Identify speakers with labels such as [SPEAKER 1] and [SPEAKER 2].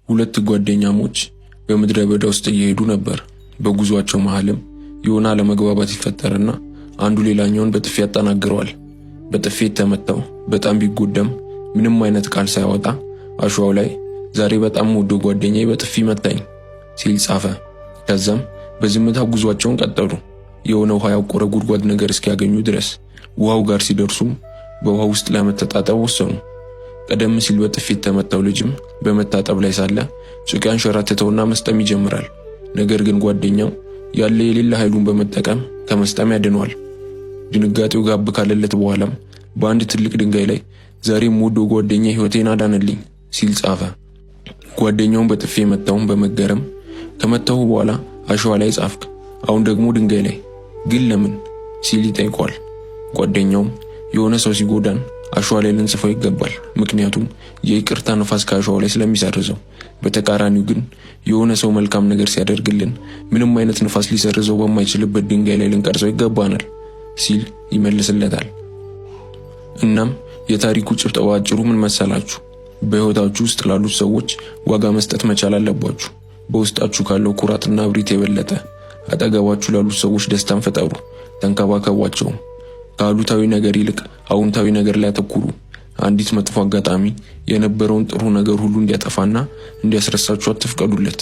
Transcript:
[SPEAKER 1] ሁለት ጓደኛሞች በምድረ በዳ ውስጥ እየሄዱ ነበር። በጉዟቸው መሃልም የሆነ አለመግባባት ይፈጠርና አንዱ ሌላኛውን በጥፊ ያጠናግረዋል። በጥፊ የተመታው በጣም ቢጎዳም ምንም አይነት ቃል ሳያወጣ አሸዋው ላይ "ዛሬ በጣም ወዶ ጓደኛዬ በጥፊ መታኝ" ሲል ጻፈ። ከዛም በዝምታ ጉዟቸውን ቀጠሉ፣ የሆነ ውሃ ያቆረ ጉድጓድ ነገር እስኪያገኙ ድረስ። ውሃው ጋር ሲደርሱም በውሃ ውስጥ ለመተጣጠብ ወሰኑ። ቀደም ሲል በጥፊ የተመታው ልጅም በመታጠብ ላይ ሳለ ጭቃ ያንሸራትተውና መስጠም ይጀምራል። ነገር ግን ጓደኛው ያለ የሌለ ኃይሉን በመጠቀም ከመስጠም ያድነዋል። ድንጋጤው ጋብ ካለለት በኋላም በአንድ ትልቅ ድንጋይ ላይ "ዛሬም የምወደው ጓደኛዬ ሕይወቴን አዳነልኝ" ሲል ጻፈ። ጓደኛውን በጥፊ የመታውን በመገረም "ከመታሁ በኋላ አሸዋ ላይ ጻፍክ፣ አሁን ደግሞ ድንጋይ ላይ ግን ለምን?" ሲል ይጠይቀዋል። ጓደኛውም "የሆነ ሰው ሲጎዳን አሸዋ ላይ ልንጽፈው ይገባል፣ ምክንያቱም የይቅርታ ንፋስ ከአሸዋው ላይ ስለሚሰርዘው። በተቃራኒው ግን የሆነ ሰው መልካም ነገር ሲያደርግልን ምንም አይነት ንፋስ ሊሰርዘው በማይችልበት ድንጋይ ላይ ልንቀርጸው ይገባናል" ሲል ይመልስለታል። እናም የታሪኩ ጭብጥ በአጭሩ ምን መሰላችሁ? በሕይወታችሁ ውስጥ ላሉት ሰዎች ዋጋ መስጠት መቻል አለባችሁ። በውስጣችሁ ካለው ኩራትና እብሪት የበለጠ አጠገባችሁ ላሉት ሰዎች ደስታን ፍጠሩ፣ ተንከባከቧቸውም። ከአሉታዊ ነገር ይልቅ አዎንታዊ ነገር ላይ አተኩሩ። አንዲት መጥፎ አጋጣሚ የነበረውን ጥሩ ነገር ሁሉ እንዲያጠፋና እንዲያስረሳችሁ አትፍቀዱለት።